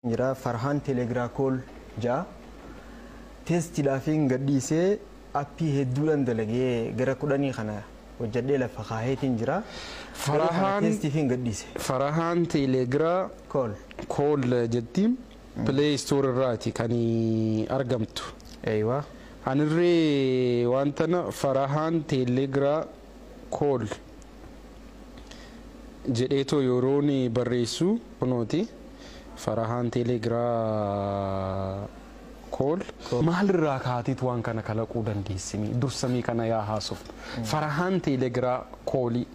Jira Farhaan Telegram Call ja'a. Testiidhaaf hin gadhiisee appii hedduudhaan dalagee gara 10 kana hojjedhee lafa kaaheetiin jira. Farahaan Testiif hin gadhiise. Farahaan Telegram Call. Call jetti Play Store irraati kan argamtu. Eeywa. Anirree wanta Farahaan Telegram Call jedheetoo yeroon barreessu kunooti. Farahaan Telegram Call. Maalirraa kaateetu waan kana kalaquu dandeessimi? Dursamii kana yaa haasofnu. Farahaan Telegram Callii.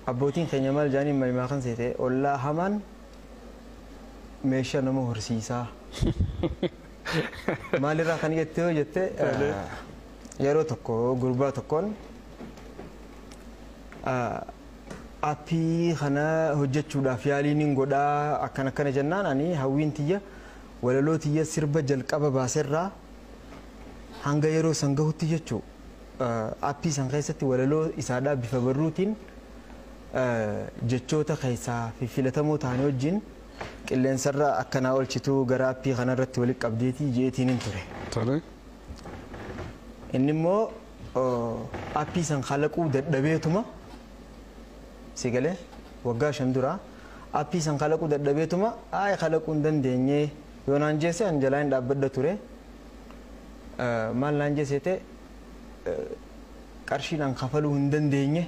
Abbootiin keenya maal jaaniin malimaa kan seete, ollaa hamaan meeshaa nama horsiisaa. Maalirraa kan jettee yoo jette, yeroo tokko gurbaa tokkoon appii kana hojjechuudhaaf yaaliin hin godhaa akkana akkana jennaan, ani hawwiin tiyya walaloo tiyya sirba jalqaba baaserraa hanga yeroo san gahutti jechuu appii san keessatti walaloo isaadhaa bifa barruutiin jechoota keessaa fi filatamoo ta'anii wajjin qilleensarra akkanaa oolchituu gara appii kanarratti walitti qabdeetii jeetiin hin ture. Inni immoo appii san kalaquu dadhabeetuma, si galee, waggaa 5 dura appii san kalaquu dadhabeetuma, ay kalaquu hin dandeenye yoo naan jeesse an jalaa hin dhaabbadha ture. Maal naan jeesete, qarshiin an kafaluu hin dandeenye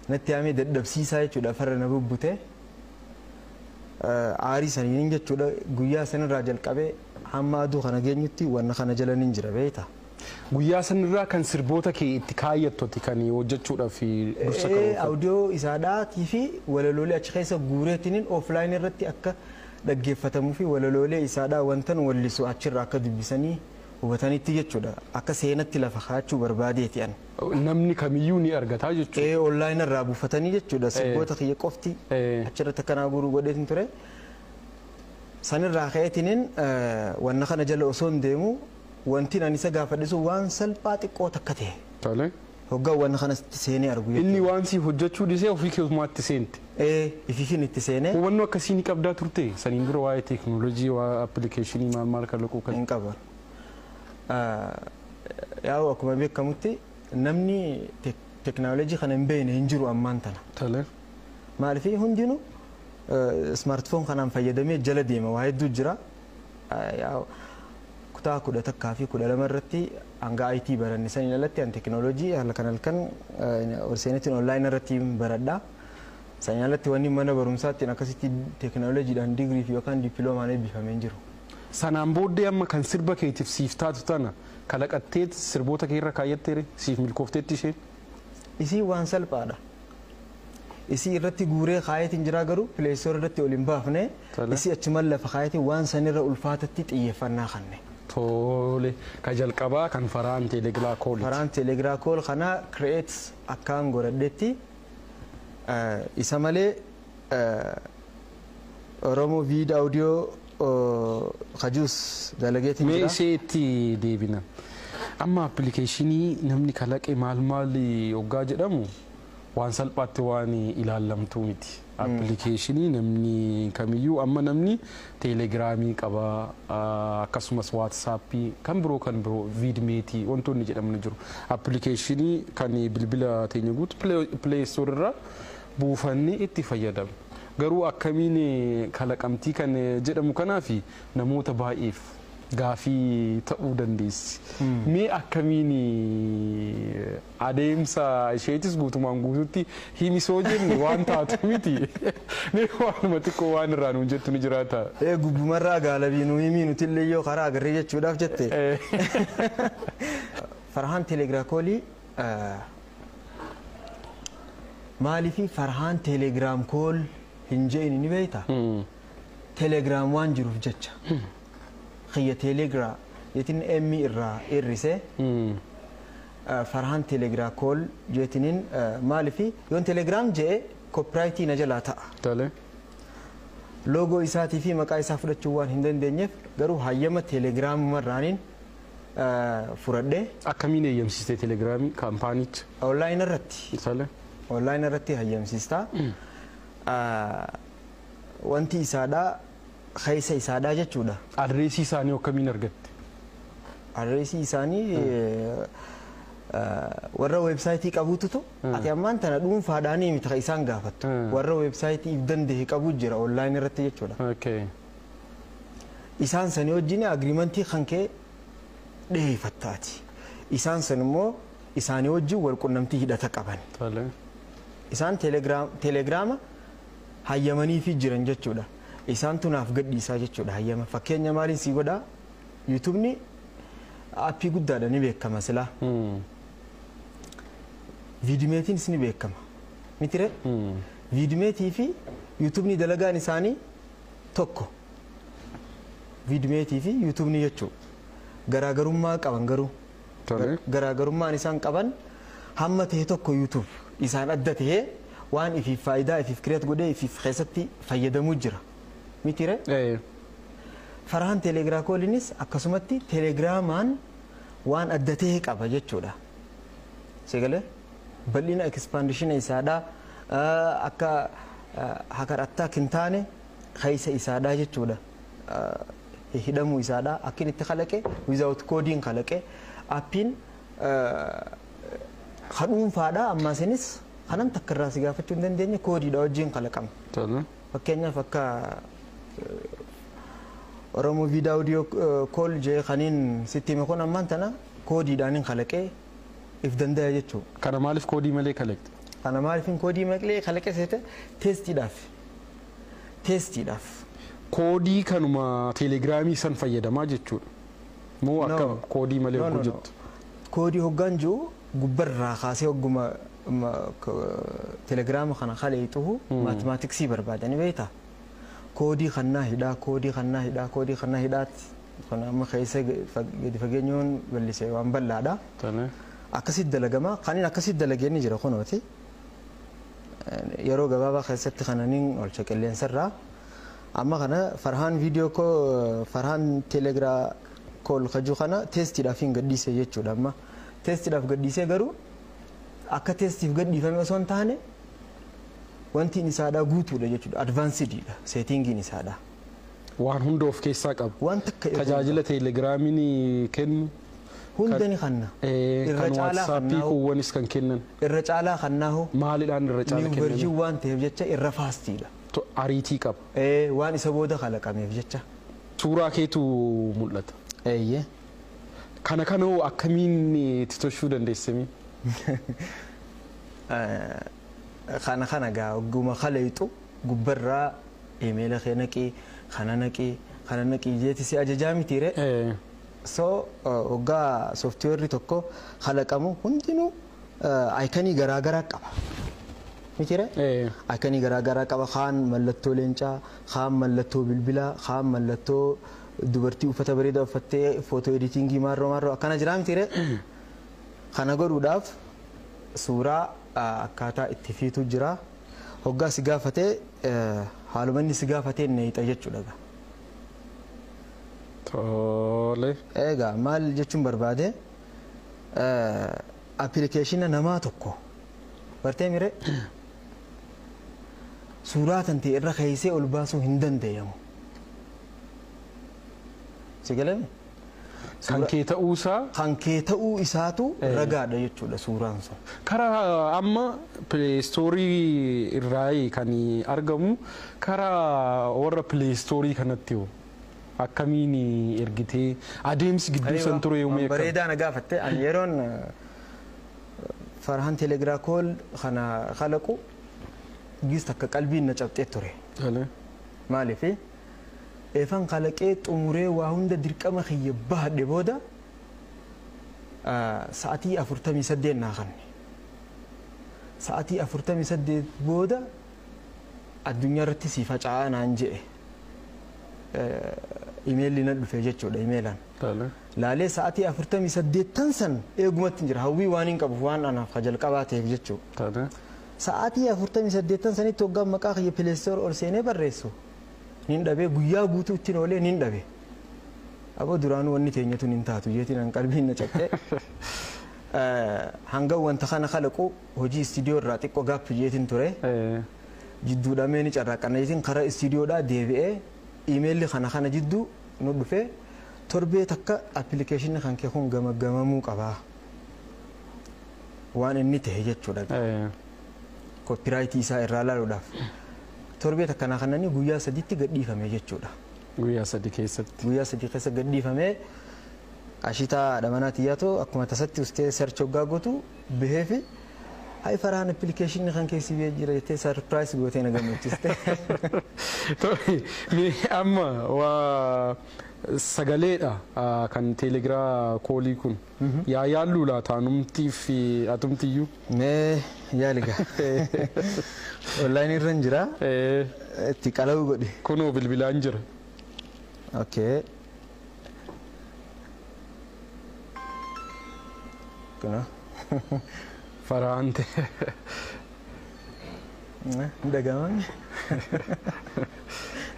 natti haamee dadhabsiisaa jechuudha, farra na bubbute. Aarii saniin jechuudha guyyaa sanirraa jalqabee hamma aduu kana geenyutti wanna kana jala nin jira, beekta. Guyyaa sanirraa kan sirboota kee itti kaayyattooti kan hojjechuudhaaf dursa karoorfatte. Audio isaadhaatii fi walaloolee achi keessa guureetiniin offline irratti akka dhaggeeffatamuu fi walaloolee isaadhaa wantan wallisu achirraa akka dubbisanii hubatanitti jechuudha. Akka seenatti lafa kaa'achuu barbaadeeti an. Namni kamiyyuu ni argataa jechuudha. Ee, online irraa buufatanii jechuudha. Sirboota kiyya qofti achirratti akkanaa guuruu godheetin ture. Sanirraa ka'eetiniin wanna kana jala osoo hin deemu wanti ani isa gaafadhe sun waan salphaa xiqqoo takka ta'e. Hoggaa wanna kanatti seenee argu jechuudha. Inni waan si hojjechuu dhiisee ofii keessumaatti seente. Ee, ifiifin itti seenee. Hubannoo akkasii ni qabdaa turte saniin dura waa'ee teekinooloojii, waa'ee appilikeeshinii maal maal kalaquu kan? Hin qaban. Yaa'u akkuma beekamutti namni teekinooloojii kana hin beekne hin jiru ammaan tana. Maaliif, hundinuu smartphone kanaan fayyadamee jala deema, waa hedduu jira. Yaa'u kutaa 11 fi 12 irratti hanga IT baranne saniin alatti an teekinooloojii halkan halkan ol seenetiin online irratti baradha. Saniin alatti wanni mana barumsaatti akkasitti teekinooloojiidhaan digirii fi yookaan dippiloomaan eebbifamee hin jiru. Sanaan booddee amma kan sirba keetiif siif taatu tana kalaqatteet sirboota kee irra kaayyattee siif milkoofteetti isheen. Isii waan salphaadha. Isii irratti guuree kaayetiin jira, garuu Play Store irratti ol hin baafne. Isii achuman lafa kaayetiin waan sanirra ulfaatatti xiyyeeffannaa kanne. Tole, ka jalqabaa kan Faraan Telegram Calliiti. Faraan Telegram Call kana create akkaan godhadhetti isa malee Oromoo Vid Audio kajuus dalageetiin Mee jira. Ishee itti deebina. Amma appilikeeshinii namni kalaqe maal maal hoggaa jedhamu waan salphaatti waan ilaallamtuu miti. Appilikeeshinii namni kamiyyuu, amma namni teelegiraamii qaba, akkasumas waatsaappii, kan biroo kan biroo, viidmeetii wantoonni jedhaman jiru. Appilikeeshinii kan bilbila teenya guutu Play Store irraa buufannee itti fayyadamna. Garuu akkamiin kalaqamtii kan jedhamu kanaaf namoota baay'eef gaafii ta'uu dandeessi. Mee akkamiin adeemsa isheetis guutumaan guututti himisoo jenne waan taatu miti. Mee waanuma xiqqoo waan irraa nuun jettu ni jiraata. Ee, gubbumarraa gaalabii nu himii, nuti illee yoo karaa agarree jechuudhaaf jette. Farhaan Telegram Callii maaliifi Farhaan Telegram Call hin je'in ni beektaa? Telegram waan jiruuf jecha. Kiyya Telegram jeetiin emmi irraa hir'isee Farhaan Telegram Call jeetiniin, maaliifi yoon Telegram je'e copyrightii na jalaa ta'a. Loogoo isaatii fi maqaa isaa fudhachuu waan hin dandeenyeef, garuu hayyama teelegiraamumarraaniin fudhadhee. Akkamiin eeyyamsiiste teelegiraamii kaampaanicha? Online irratti. Online irratti hayyamsiistaa. Wanti isaadhaa keessa isaadhaa jechuudha. Adreesii isaanii akkamiin argatte? Adreesii isaanii warra weebsaayitii qabuututu ati ammaan tana dhuunfaadhaanii miti kan isaan gaafattu. Warra weebsaayitii if danda'e qabu jira onlaayinii irratti jechuudha. Isaan sanii wajjin agiriimantii kan kee dhiyeeffattaati. Isaan san immoo isaanii wajjin wal qunnamtii hidhata qaban. Isaan telegiraama hayyamaniifii jiran jechuudha. Isaan tunaaf gadhiisaa jechuudha hayyama. Fakkeenya maaliin sii godhaa? Yuutuubni aappii guddaadha ni beekama silaa. Viidimeetiinis ni beekama. Mitire? Viidimeetii fi yuutuubni dalagaan isaanii tokko. Viidimeetii fi yuutuubni jechuudha. Garaagarummaa qaban garuu. Garaagarummaan isaan qaban hamma ta'e tokko yuutuub isaan adda ta'ee waan ifiif faayidaa ifiif kireet godhee ifiif keessatti fayyadamuu jira. Mitire? Farhaan teelegiraakooliinis akkasumatti teelegiraamaan waan adda ta'e qaba jechuudha. Sagalee bal'ina ekspaandishina isaadhaa akka hakarattaa hin taane keessa isaadhaa jechuudha. Hidhamuu isaadhaa akka inni itti kalaqe wizaawut koodiin kalaqe aappiin kadhuunfaadhaa ammaa isinis kanan takka irraa si gaafachuu hin dandeenye koodiidha wajjin kalaqama. Fakkeenyaaf akka Oromoo viidiyoo audio kool jee kaniin sitti hime kun ammaan tana koodiidhaan kalaqee if danda'e jechuudha. Kana maaliif koodii malee kalaqxe? Kana maaliif koodii malee kalaqe seete teestiidhaaf. Teestiidhaaf. Koodii kanuma teelegiraamii san fayyadamaa jechuudha. Moo akkam koodii malee hojjettu? Koodii hoggaan jiru gubbarraa kaasee hogguma teelegiraama kana kaleexuhu maatimaatiksii barbaadani beektaa? Koodii kannaa hidhaa, koodii kannaa hidhaa, koodii kannaa hidhaatti kun amma keessa gadi fageenyoon bal'isee waan bal'aadha. Akkasitti dalagama. Kan inni akkasitti dalagee ni jira kunooti. Yeroo gabaabaa keessatti kananiin olcha qilleensarraa. Amma kana Farhaan viidiyoo koo Farhaan teelegiraa kool kajuu kana teestiidhaaf hin gadhiise jechuudha amma. Teestiidhaaf gadhiisee garuu akka teestiif gadhiifame osoo hin taane wanti isaadhaa guutuudha jechuudha. Advaansidiidha seetingiin isaadhaa. Waan hunda of keessaa qaba. Waan takka tajaajila teelegiraamiin kennu. Hunda ni kanna. Irra caalaa waatsaappii kuuwwanis kan kennan. Irra caalaa kannaa hoo. Maalidhaan irra caalaa kennan? Niw waan ta'eef jecha irra faastiidha. Ariitii qaba. Waan isa booda kalaqameef jecha. Suuraa keetu mul'ata. Eeyyee. Kana kanoo akkamiin itti tolchuu dandeessanii? Kana kana gaa ogguma kaleexu gubbarraa imeela kee naqii kana naqii kana naqii jeeti si ajajaa mitiire. So hoggaa sooftiweerri tokko kalaqamu hundinuu aayikanii garaagaraa qaba. Mitiire? Aayikanii garaagaraa qaba. Kaan mallattoo leencaa, kaan mallattoo bilbilaa, kaan mallattoo dubartii uffata bareedaa uffattee footoo editingii maarroo maarroo akkana jiraa mitiire? Kana godhuudhaaf suuraa akkaataa itti fiitu jira. Hoggaa si gaafatee haaluma inni si gaafatee neeyixa jechuudha. Tole. Egaa maal jechuun barbaade appilikeeshina namaa tokko bartee mire suuraa tan ta'e irra keessee ol baasuu hin danda'amu. Si galame? Kan kee ta'uusaa? Kan kee ta'uu isaatu ragaadha jechuudha suuraan sun. Karaa amma pileestoorii irraa kan argamu karaa warra pileestoorii kanatti hoo akkamiin ergitee adeemsi gidduu san ture yoomuu eegamu? Bareedaa na gaafatte ani yeroon Farhaan teelegiraakool kana kalaqu gis takka qalbiin na cabxee ture. Maaliif eefan kalaqee xumuree waa hunda dirqama kiyya bahadhe booda sa'atii 48 naa kanne. Sa'atii 48 booda addunyaa irratti si faca'aa naan jedhe. Imeelli na dhufe jechuudha imeelaan. Laalee sa'atii 48 san eegumatti jira hawwii waan hin qabuuf waan anaaf jalqabaa ta'eef jechuudha. Sa'atii 48 sanitti hoggaan maqaa kiyya pileestoor ol seenee barreessu. Nin dhabee guyyaa guutuu ittiin oolee nin dhabe. Aboo duraanuu wanni teenyatu nin taatu jeetiin an qalbiin na cabxe. Hanga wanta kana kalaqu hojii istiidiyoo irraa xiqqoo gaaffi jeetiin ture. Jidduudha mee ni carraaqanna jechuun karaa istiidiyoodhaa deebi'ee iimeelli kana jidduu nu dhufee torbee takka appilikeeshinii kan kee kun gamaggamamuu qabaa. Waan inni ta'e jechuudha. Koppiraayitii isaa irraa ilaaluudhaaf. Torbee takka naa kananii guyyaa 3tti gadhiifame jechuudha. Guyyaa 3 keessatti. Guyyaa 3 keessa gadhiifamee ashitaa dhamanaa xiyyaatoo akkuma tasatti ustee search hoggaa gootu bahee fi hay Farhaan appilikeeshinii kan keessi biyya jira jettee sarpiraayis gootee na gammachiiste. Mee amma waa sagaleedha kan teelegraa koolii kun. Yaa yaalluu laata anumtii fi atumtiyyuu? Mee yaaliga. Onlaayinii irra hin jira. Itti qala'uu godhe. Kunoo bilbilaan jira. Okay. Kunoo. Farhaan ta'e. Hin dhaga'amame.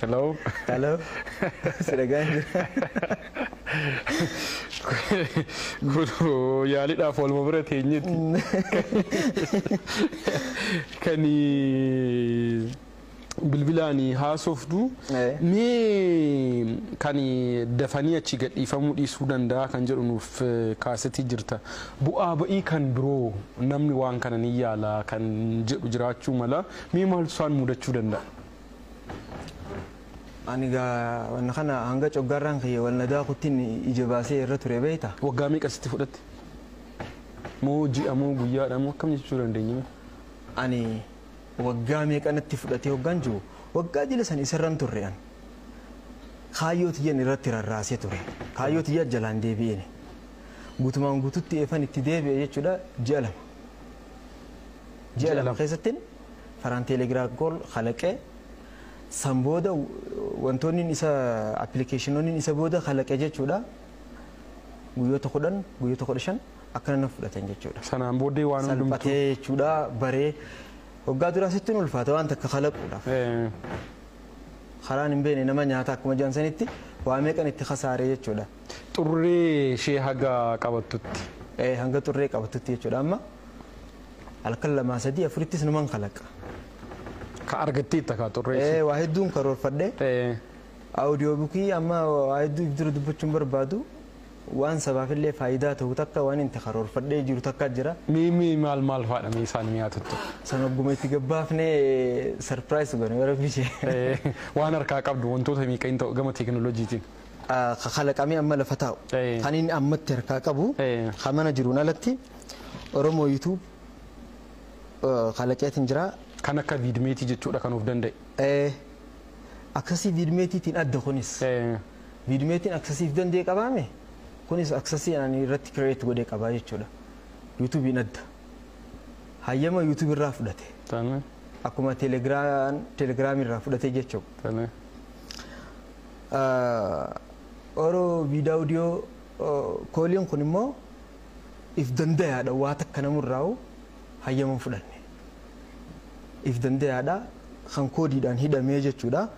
Hello. Hello. Si dhagaan jira. Kun yaaliidhaaf waluma bira teenyetti. Kan bilbilaan haasoftu mee kan dafanii achi gadhiifamuu dhiisuu danda'a kan jedhu nuuf kaasetii jirta. Bu'aa ba'ii kan biroo namni waan kana ni yaala kan jedhu jiraachuu mala mee maaltu isaan mudachuu danda'a? Ani gaa wanna kana hanga coggaarraan kiyya wal nadaa kuttiin ija baasee irra ture beektaa? Waggaa meeqa sitti fudhatte? Moo ji'a moo guyyaadha moo akkam jechuu dandeenya? Ani waggaa meeqa natti fudhatee hoggaan jiru waggaa jila san isarran turre an. Kaayyoo tiyyan irratti rarraasee ture. Kaayyoo tiyya jalaan deebi'een. Guutumaan guututti eefan itti deebi'e jechuudha ji'a 2. Ji'a 2 keessattiin Farhaan teelegiraam kool kalaqee san booda wantoonni isa appilikeeshinoonni isa booda kalaqee jechuudha guyyoota 10 guyyoota 15 akkana na fudhatan jechuudha. Sanaan booddee waan hundumtuu salphatee jechuudha baree waggaa duraa sitti ulfaata waan takka kalaquudhaaf. Karaan hin beekne nama nyaata akkuma jedhan sanitti waa meeqan itti kasaaree jechuudha. Xurree ishee haga qabattutti. Hanga xurree qabattutti jechuudha amma halkan 2 3 4ttis numan kalaqa. Ka argatteetta ka xurree ishee. Waa hedduun karoorfadhe. Audio bookii amma waa hedduu dura dubbachuun barbaadu waan sabaafillee faayidaa ta'u takka waan inti karoorfadhee jiru takka jira. Mee maal maal fa'aadha mee isaan mi'aatuttu? San ogguma itti gabbaafnee sarpiraayis goone bara bishee. Waan harkaa qabdu wantoota meeqa hin ta'u gama teekinooloojiitiin. Kalaqamee amma lafa taa'u. Kan inni ammatti harkaa qabu kan mana jiruun alatti Oromoo YouTube kalaqeetiin jira. Kan akka viidmeetii jechuudha kan of danda'e. Aksasii viidmeetiitiin adda kunis. Viidmeetiin aksasiif danda'e qabaame kunis aksasii ani irratti kireet godhee qabaa jechuudha. YouTube'n adda. Hayyama YouTube irraa fudhate. Akkuma Telegiraam irraa fudhate jechuudha. Oro viidiyoo kooliin kun immoo if danda'aadha waa takka namurraa'u hayyama fudhanne. If danda'aadha kan koodiidhaan hidhamee jechuudha.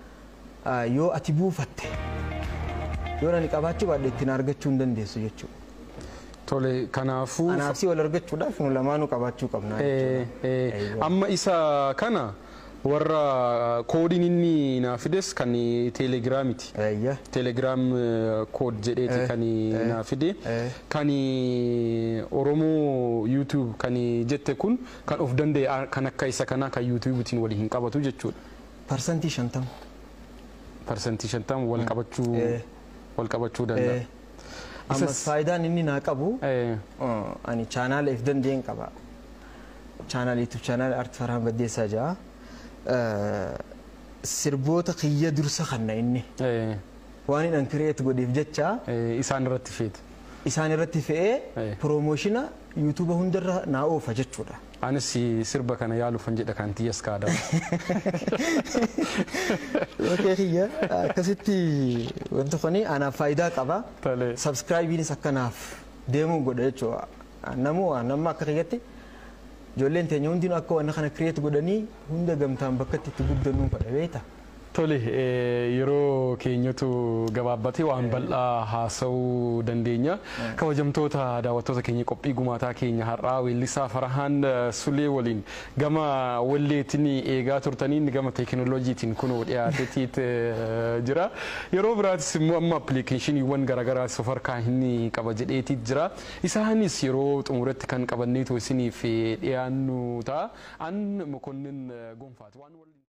Yoo ati buufatte yoo ani qabaachuu baadhe ittiin argachuu hin dandeessu jechuudha. Tole kanaafuu. Anaaf si wal argachuudhaaf nu lamaanuu qabaachuu qabna. Amma isa kana warra koodiin inni naa fides kan teelegiraamiti. Teelegiraam kood jedheeti kan naa fide. Kan Oromoo YouTube kan jette kun kan of danda'e kan akka isa kanaa kan YouTubetiin walii hin qabatu jechuudha. 50%. 50% wal qabachuu danda'a. Ammas faayidaan inni naa qabu ani chaanaala if danda'een qaba. Chaanaala YouTube chaanaala Art Farhaan Baddeessaa ja'a. Sirboota kiyya dursa kanna inni. Waan inni kireet godheef jecha. Isaan irratti feete. Isaan irratti fe'ee piroomoshina YouTube hundarra naa oofa jechuudha. Anis sirba kana yaaluufan jedha kan tiyas kaadha. Okey kiyya akkasitti wanti kuni anaaf faayidaa qaba. Sabskraayibiinis akkanaaf deemuu godha jechuudha. Namuu nama akka kiyyatti ijoolleen teenya hundinuu akka waan kana kireet godhanii hunda gamtaan bakka itti guddannuun fadha beekta. Tole, yeroo keenyatu gabaabbatee waan bal'aa haasa'uu dandeenya. Kabajamtoota daawwattoota keenya, qophii gumaataa keenya har'aa weellisaa Farahaan Sulee waliin gama walleetiin eegaa turtaniin gama teekinooloojiitiin kunoo dhiyaateetiit jira. Yeroo biraatis immoo amma appilikeeshiniiwwan garaagaraas of harkaa inni qaba jedheetiit jira. Isaanis yeroo xumuratti kan qabanneetu isiniif dhiyaannu ta'a. An Mokonnin Gonfaati. Waan waliin